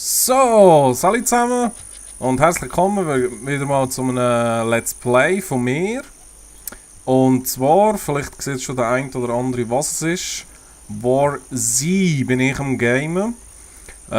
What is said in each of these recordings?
So, salut zusammen und herzlich willkommen wieder mal zu einem Let's Play von mir. Und zwar, vielleicht sieht schon der eine oder andere, was es ist. War Z bin ich am Gamen. Ich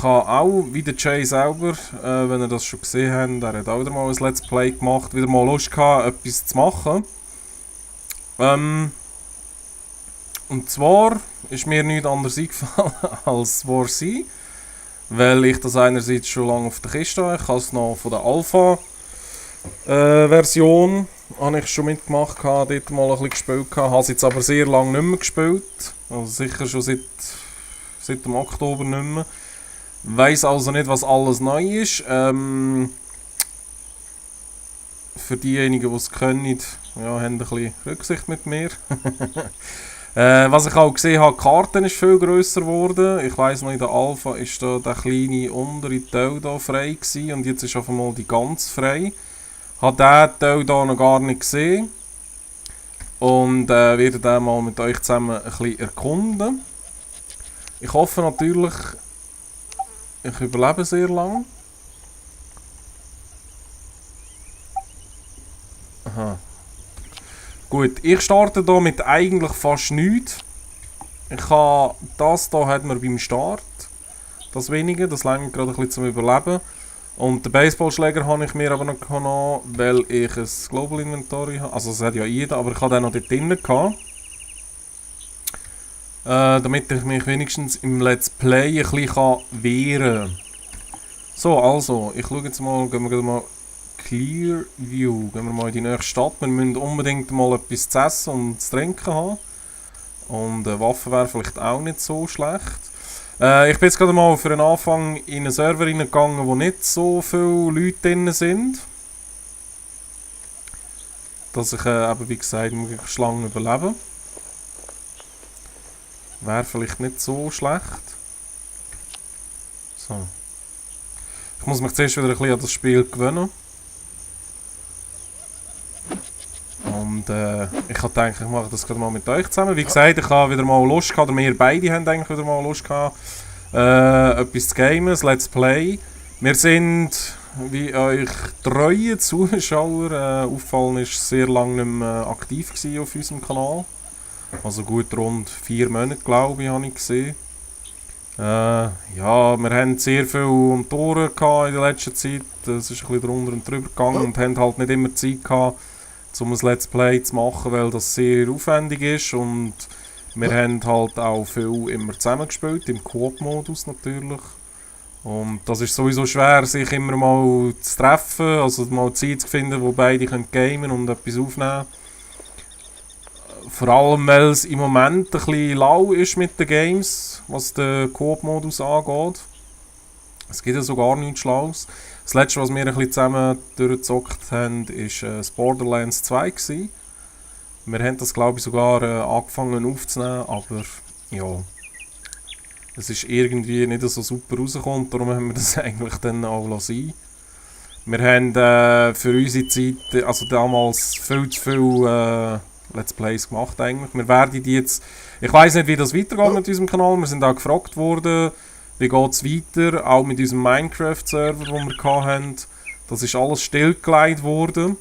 habe auch, wie der Jay selber, wenn ihr das schon gesehen habt, der hat auch wieder mal ein Let's Play gemacht, wieder mal Lust gehabt, etwas zu machen. Und zwar ist mir nichts anderes eingefallen als War Z. Weil ich das einerseits schon lange auf der Kiste habe. Ich habe es noch von der Alpha-Version habe ich schon mitgemacht, dort mal ein bisschen gespielt. Habe es jetzt aber sehr lange nicht mehr gespielt. Also sicher schon seit dem Oktober nicht mehr. Weiss also nicht, was alles neu ist. Für diejenigen, die es können, ja, haben ein bisschen Rücksicht mit mir. Was ich auch gesehen habe, die Karte ist viel grösser geworden. Ich weiss noch, in der Alpha ist da der kleine untere Teil da frei gewesen, und jetzt ist auf einmal die ganz frei. Ich habe diesen Teil da noch gar nicht gesehen und werde den mal mit euch zusammen ein bisschen erkunden. Ich hoffe natürlich, ich überlebe sehr lang. Aha. Gut, ich starte hier mit eigentlich fast nichts. Ich habe das hier hat man beim Start. Das wenige, das reicht gerade ein bisschen zum Überleben. Und den Baseballschläger habe ich mir aber noch genommen, weil ich ein Global Inventory habe. Also das hat ja jeder, aber ich habe den noch dort drinnen gehabt. Damit ich mich wenigstens im Let's Play ein bisschen wehren kann. So, also, ich schaue jetzt mal, gehen wir mal Clear View. Gehen wir mal in die nächste Stadt. Wir müssen unbedingt mal etwas zu essen und zu trinken haben. Und Waffen wäre vielleicht auch nicht so schlecht. Ich bin jetzt gerade mal für den Anfang in einen Server reingegangen, wo nicht so viele Leute drin sind. Dass ich eben, wie gesagt, möglichst lange überlebe. Wäre vielleicht nicht so schlecht. So. Ich muss mich zuerst wieder ein bisschen an das Spiel gewöhnen. Und ich habe gedacht, ich mache das gerade mal mit euch zusammen. Wie gesagt, ich habe wieder mal Lust gehabt, oder wir beide haben eigentlich wieder mal Lust gehabt, etwas zu gamen, ein Let's Play. Wir sind, wie euch treue Zuschauer auffallen ist, sehr lange nicht mehr aktiv gewesen auf unserem Kanal. Also gut rund 4 Monate, glaube ich, habe ich gesehen. Ja, wir haben sehr viel um die Ohren gehabt in der letzten Zeit. Es ist ein bisschen drunter und drüber gegangen und haben halt nicht immer Zeit gehabt, um ein Let's Play zu machen, weil das sehr aufwendig ist, und wir haben halt auch viel immer zusammengespielt, im Koop-Modus natürlich. Und das ist sowieso schwer, sich immer mal zu treffen, also mal Zeit zu finden, wo beide gamen können und etwas aufnehmen. Vor allem, weil es im Moment ein bisschen lau ist mit den Games, was den Koop-Modus angeht. Es gibt ja so gar nichts Schlaues. Das letzte, was wir ein bisschen zusammen durchgezockt haben, war Borderlands 2 gewesen. Wir haben das, glaube ich, sogar angefangen aufzunehmen, aber ja, es ist irgendwie nicht so super rausgekommen, darum haben wir das eigentlich dann auch lassen. Wir haben für unsere Zeit, also damals, viel zu viel Let's Plays gemacht eigentlich. Wir werden die jetzt, ich weiss nicht, wie das weitergeht mit unserem Kanal, wir sind auch gefragt worden, wie geht es weiter, auch mit unserem Minecraft-Server, den wir hatten. Das ist alles stillgelegt worden.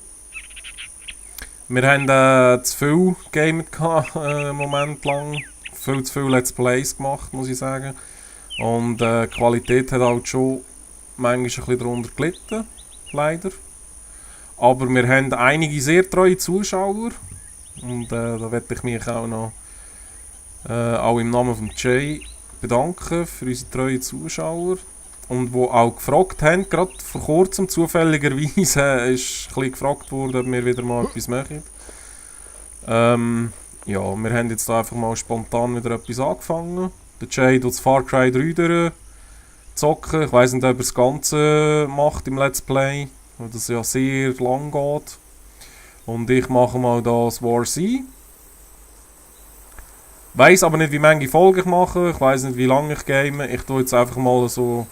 Wir haben zu viel gegamet einen Moment lang. Viel zu viele Let's Plays gemacht, muss ich sagen. Und die Qualität hat halt schon manchmal ein bisschen darunter gelitten, leider. Aber wir haben einige sehr treue Zuschauer. Und da werde ich mich auch noch auch im Namen von Jay bedanken für unsere treuen Zuschauer. Und die auch gefragt haben, gerade vor kurzem zufälligerweise ist ein bisschen gefragt worden, ob wir wieder mal etwas machen. Ja, wir haben jetzt da einfach mal spontan wieder etwas angefangen. Der Jay tut das Far Cry 3 zocken. Ich weiss nicht, ob er das Ganze macht im Let's Play, weil das ja sehr lang geht. Und ich mache mal das War Z. Weiss aber nicht, wie viele Folgen ich mache. Ich weiss nicht, wie lange ich game. Ich tue jetzt einfach mal so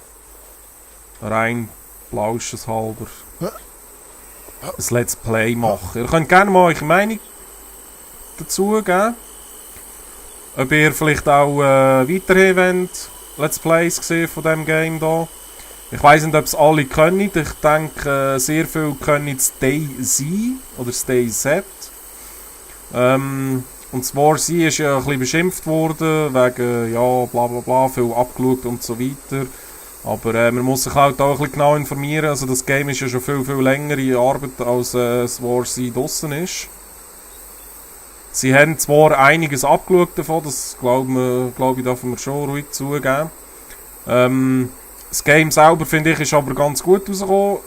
rein plauscheshalber ein Let's Play machen. Ihr könnt gerne mal eure Meinung dazu geben. Ob ihr vielleicht auch weiterhin wollt Let's Plays gesehen von diesem Game hier. Ich weiss nicht, ob es alle können. Ich denke, sehr viele können Stay Z oder Stay Z. Und zwar, sie ist ja ein bisschen beschimpft worden, wegen, ja, bla bla bla, viel abgeschaut und so weiter. Aber man muss sich halt auch ein bisschen genau informieren. Also das Game ist ja schon viel, viel länger in Arbeit, als War Z draussen ist. Sie haben zwar einiges abgeschaut davon, das glaube ich, dürfen wir schon ruhig zugeben. Das Game selber, finde ich, ist aber ganz gut rausgekommen.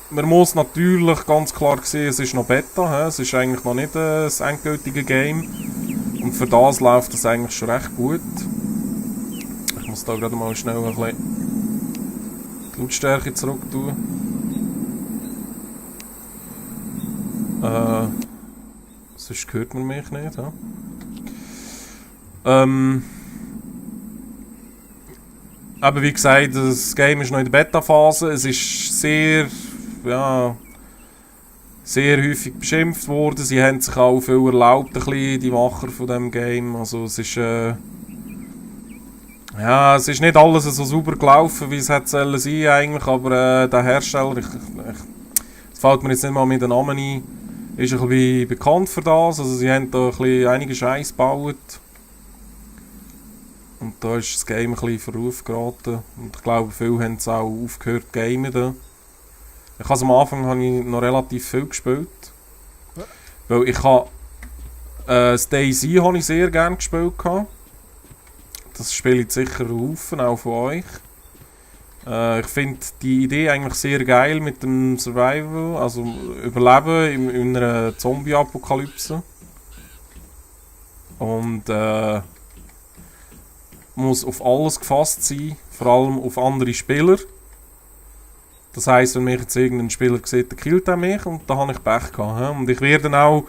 Man muss natürlich ganz klar sehen, es ist noch Beta, he? Es ist eigentlich noch nicht das endgültige Game. Und für das läuft es eigentlich schon recht gut. Ich muss da gerade mal schnell ein bisschen die Lautstärke zurück tun. Sonst hört man mich nicht. Ja? Aber wie gesagt, das Game ist noch in der Beta-Phase. Es ist sehr, ja, sehr häufig beschimpft worden. Sie haben sich auch viel erlaubt, ein bisschen, die Macher von dem Game. Also es ist, ja, es ist nicht alles so sauber gelaufen, wie es hätte sollen sein eigentlich. Aber der Hersteller, es fällt mir jetzt nicht mal mit den Namen ein, ist ein bisschen bekannt für das. Also sie haben da ein bisschen einige Scheiß gebaut. Und da ist das Game ein bisschen in Verruf geraten. Und ich glaube, viele haben es auch aufgehört zu gamen. Am Anfang habe ich noch relativ viel gespielt. Weil ich habe Stay Z habe ich sehr gerne gespielt. Das spiele ich sicher Haufen, auch von euch. Ich finde die Idee eigentlich sehr geil mit dem Survival, also Überleben in einer Zombie-Apokalypse. Und muss auf alles gefasst sein, vor allem auf andere Spieler. Das heisst, wenn mich jetzt irgendein Spieler sieht, dann killt er mich und da habe ich Pech gehabt. Und ich werde dann auch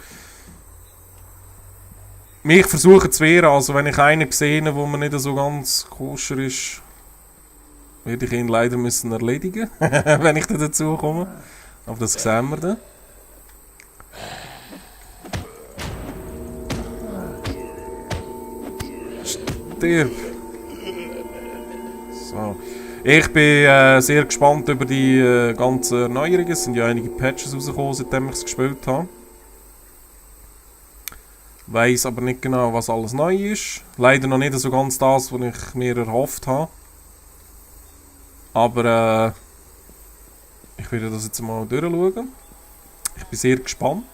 mich versuchen zu wehren, also wenn ich einen sehe, wo mir nicht so ganz koscher ist, werde ich ihn leider müssen erledigen, wenn ich dann dazu komme. Aber das sehen wir dann. Stirb! So. Ich bin sehr gespannt über die ganzen Erneuerungen. Es sind ja einige Patches rausgekommen, seitdem ich es gespielt habe. Weiss aber nicht genau, was alles neu ist. Leider noch nicht so ganz das, was ich mir erhofft habe. Aber ich werde das jetzt mal durchschauen. Ich bin sehr gespannt.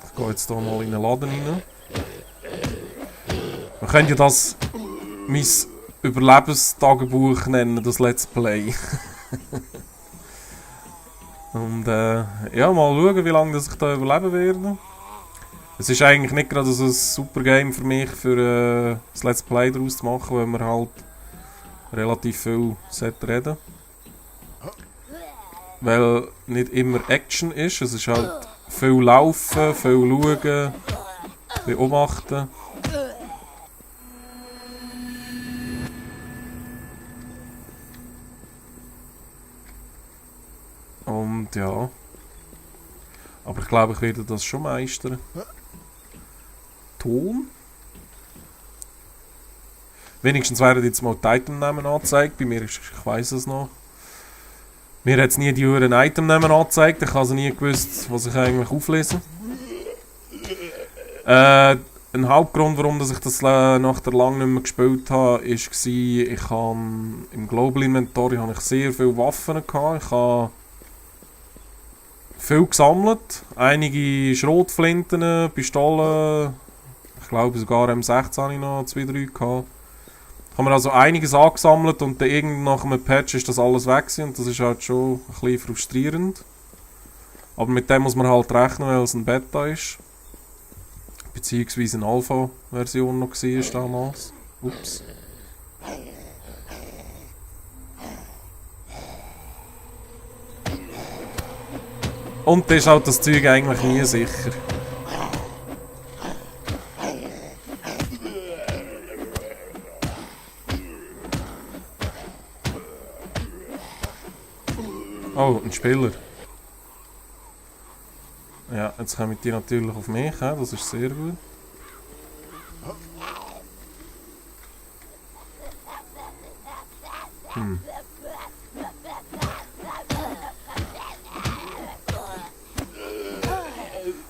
Ich gehe jetzt hier mal in den Laden rein. Man könnte ja das mein Überlebenstagebuch nennen, das Let's Play. Und ja, mal schauen, wie lange ich da überleben werde. Es ist eigentlich nicht gerade so ein super Game für mich, für das Let's Play daraus zu machen, weil man halt relativ viel reden. Weil nicht immer Action ist, es ist halt viel Laufen, viel Schauen, beobachten. Und ja. Aber ich glaube, ich werde das schon meistern. Ton. Wenigstens werden jetzt mal die Itemnamen angezeigt. Bei mir ist, ich weiss es noch. Mir hat es nie die Uhren Itemnamen angezeigt. Ich habe also nie gewusst, was ich eigentlich auflese. Ein Hauptgrund, warum ich das nachher lange nicht mehr gespielt habe, war, ich habe im Global Inventory habe ich sehr viele Waffen gehabt. Ich habe viel gesammelt. Einige Schrotflinten, Pistolen. Ich glaube sogar M16 habe ich noch 2-3 gehabt. Ich habe mir also einiges angesammelt und dann irgendwann nach einem Patch ist das alles weg gewesen, und das ist halt schon ein bisschen frustrierend. Aber mit dem muss man halt rechnen, weil es ein Beta ist. Beziehungsweise eine Alpha-Version noch war damals. Ups. Und da ist halt das Zeug eigentlich nie sicher. Oh, ein Spieler. Ja, jetzt kommen die natürlich auf mich, das ist sehr gut.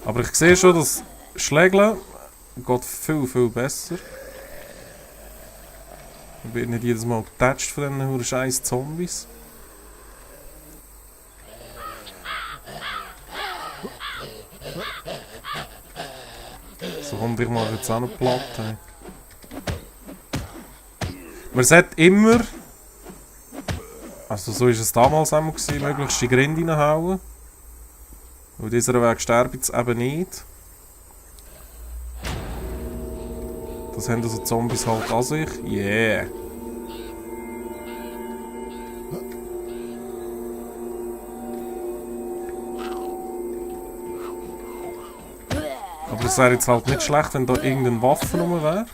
Aber ich sehe schon, dass Schlägeln geht viel, viel besser. Ich bin nicht jedes Mal getatscht von diesen scheiß Zombies. So kommt ich mal jetzt auch noch platt. Hey. Man sollte immer, also so war es damals einmal, möglichst die Grinde reinhauen. Und dieser Weg sterben jetzt eben nicht. Das haben also Zombies halt an sich. Yeah! Aber es wäre jetzt halt nicht schlecht, wenn da irgendeine Waffe rum wäre.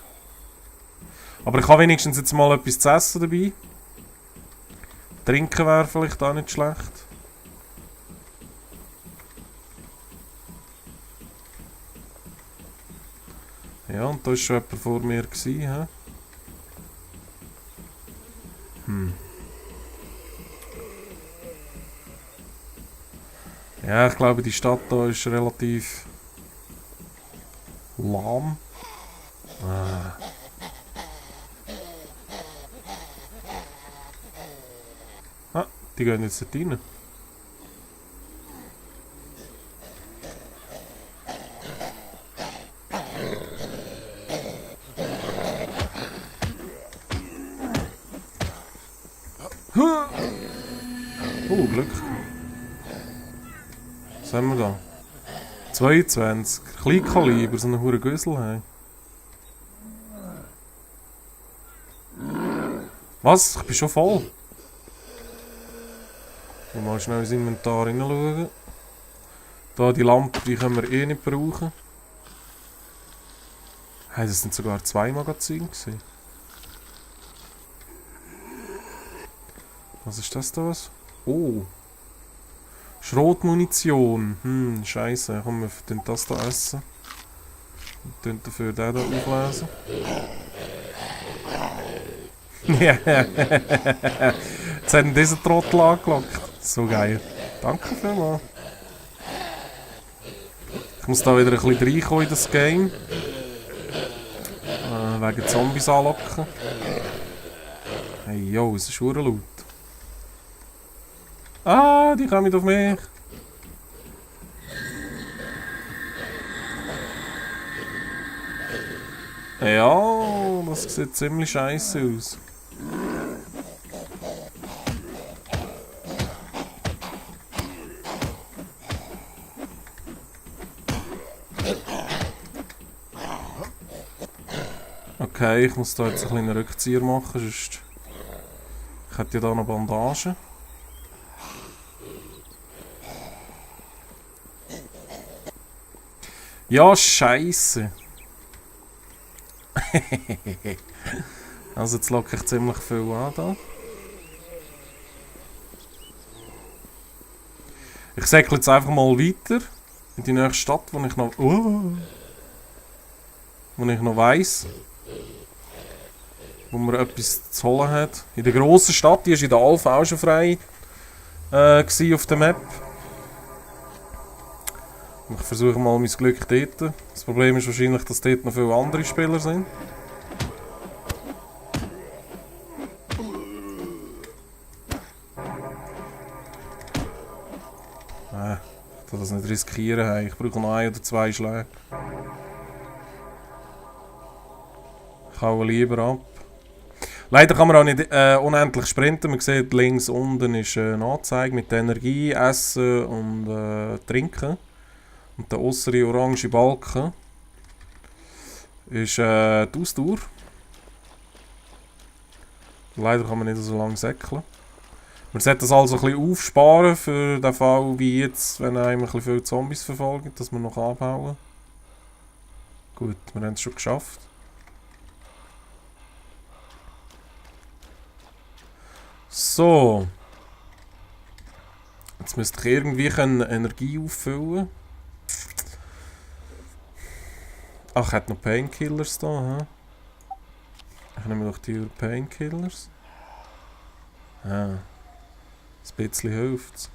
Aber ich habe wenigstens jetzt mal etwas zu essen dabei. Trinken wäre vielleicht auch nicht schlecht. Ja, und da war schon jemand vor mir. He? Ja, ich glaube, die Stadt hier ist relativ lahm. Ah, die gehen jetzt nicht rein. Oh, Glück. Was haben wir da? 22. Kleinkaliber, so eine hure Güssel. Hey. Was? Ich bin schon voll. Mal schnell ins Inventar hineinschauen. Da die Lampe, die können wir eh nicht brauchen. Hey, das sind sogar 2 Magazine gewesen. Was ist das da? Oh. Schrotmunition. Scheiße. Komm, wir tun das da essen. Und tun dafür den da auflesen. Jetzt haben diesen Trottel angelockt. So geil. Danke vielmals. Ich muss da wieder ein bisschen reinkommen in das Game. Wegen Zombies anlocken. Hey, yo, es ist verdammt laut. Ah, die kommen auf mich. Ja, das sieht ziemlich scheiße aus. Okay, ich muss da jetzt einen kleinen Rückzieher machen, sonst... Ich hätte ja da noch Bandagen. Ja, scheiße. Also jetzt locke ich ziemlich viel an da. Ich säckle jetzt einfach mal weiter in die nächste Stadt, wo ich noch... wo ich noch weiss. Wo man etwas zu holen hat. In der grossen Stadt, die war in der Alpha auch schon frei auf der Map. Ich versuche mal mein Glück dort. Das Problem ist wahrscheinlich, dass dort noch viele andere Spieler sind. Ich kann das nicht riskieren. Ich brauche noch 1 oder 2 Schläge. Ich hau lieber ab. Leider kann man auch nicht unendlich sprinten. Man sieht, links unten ist eine Anzeige mit Energie, Essen und Trinken. Und der äußere orange Balken ist die Ausdauer. Leider kann man nicht so lange säckeln. Man sollte das also ein bisschen aufsparen für den Fall wie jetzt, wenn einem ein bisschen viele Zombies verfolgen, dass wir noch abhauen. Gut, wir haben es schon geschafft. So. Jetzt müsste ich irgendwie Energie auffüllen. Ach, ich hätte noch Painkillers da. Ich nehme doch die Painkillers. Ja, ein bisschen hilft.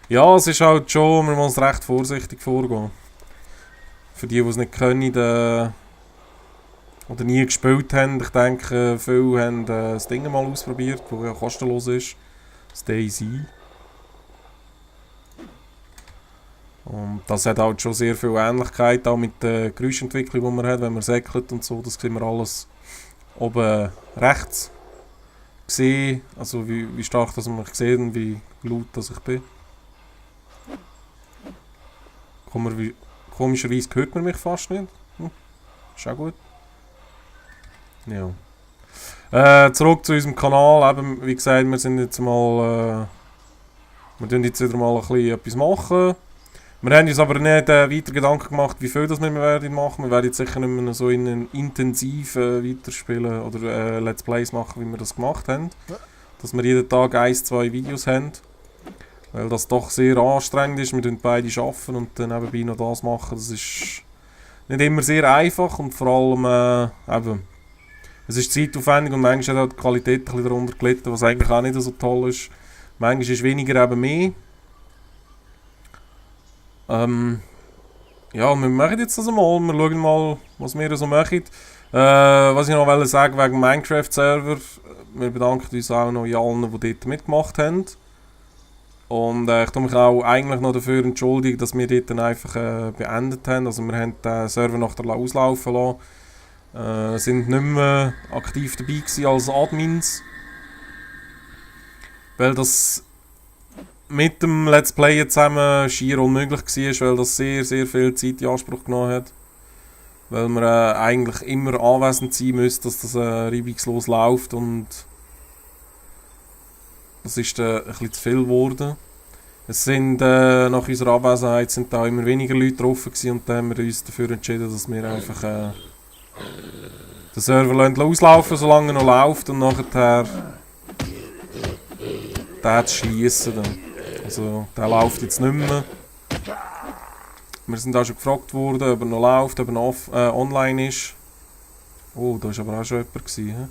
Ja, es ist halt schon, man muss recht vorsichtig vorgehen. Für die es nicht können, oder nie gespielt haben, ich denke, viele haben das Ding mal ausprobiert, das ja kostenlos ist. Das DayZ. Und das hat halt schon sehr viel Ähnlichkeit auch mit der Geräuschentwicklung, die man hat, wenn man säckelt und so. Das sehen wir alles oben rechts sehen. Also wie stark das man mich sieht und wie laut das ich bin. Komischerweise hört man mich fast nicht. Ist auch gut. Ja. Zurück zu unserem Kanal. Eben, wie gesagt, wir sind jetzt mal... wir tun jetzt wieder mal ein bisschen etwas machen. Wir haben uns aber nicht weiter Gedanken gemacht, wie viel das wir werden machen. Wir werden jetzt sicher nicht mehr so intensiv weiterspielen oder Let's Plays machen, wie wir das gemacht haben. Dass wir jeden Tag 1-2 Videos haben. Weil das doch sehr anstrengend ist. Wir arbeiten beide arbeiten und dann nebenbei noch das machen. Das ist nicht immer sehr einfach und vor allem eben, es ist zeitaufwendig und manchmal hat auch die Qualität ein bisschen darunter gelitten, was eigentlich auch nicht so toll ist. Manchmal ist weniger eben mehr. Ja, wir machen jetzt das mal. Wir schauen mal, was wir so machen. Was ich noch wollte sagen wegen Minecraft-Server. Wir bedanken uns auch noch allen, die dort mitgemacht haben. Und ich tue mich auch eigentlich noch dafür entschuldigen, dass wir dort dann einfach beendet haben. Also wir haben den Server nach der auslaufen lassen. Sind nicht mehr aktiv dabei gewesen als Admins. Weil das mit dem Let's Play zusammen schier unmöglich war, weil das sehr, sehr viel Zeit in Anspruch genommen hat. Weil man eigentlich immer anwesend sein müsste, dass das reibungslos läuft und das ist ein bisschen zu viel geworden. Es sind nach unserer Abwesenheit sind da immer weniger Leute drauf gewesen und dann haben wir uns dafür entschieden, dass wir einfach den Server auslaufen, solange er noch läuft und nachher den zu schließen. Also der läuft jetzt nicht mehr. Wir sind auch schon gefragt worden, ob er noch läuft, ob er noch online ist. Oh, da war aber auch schon jemand gewesen, he?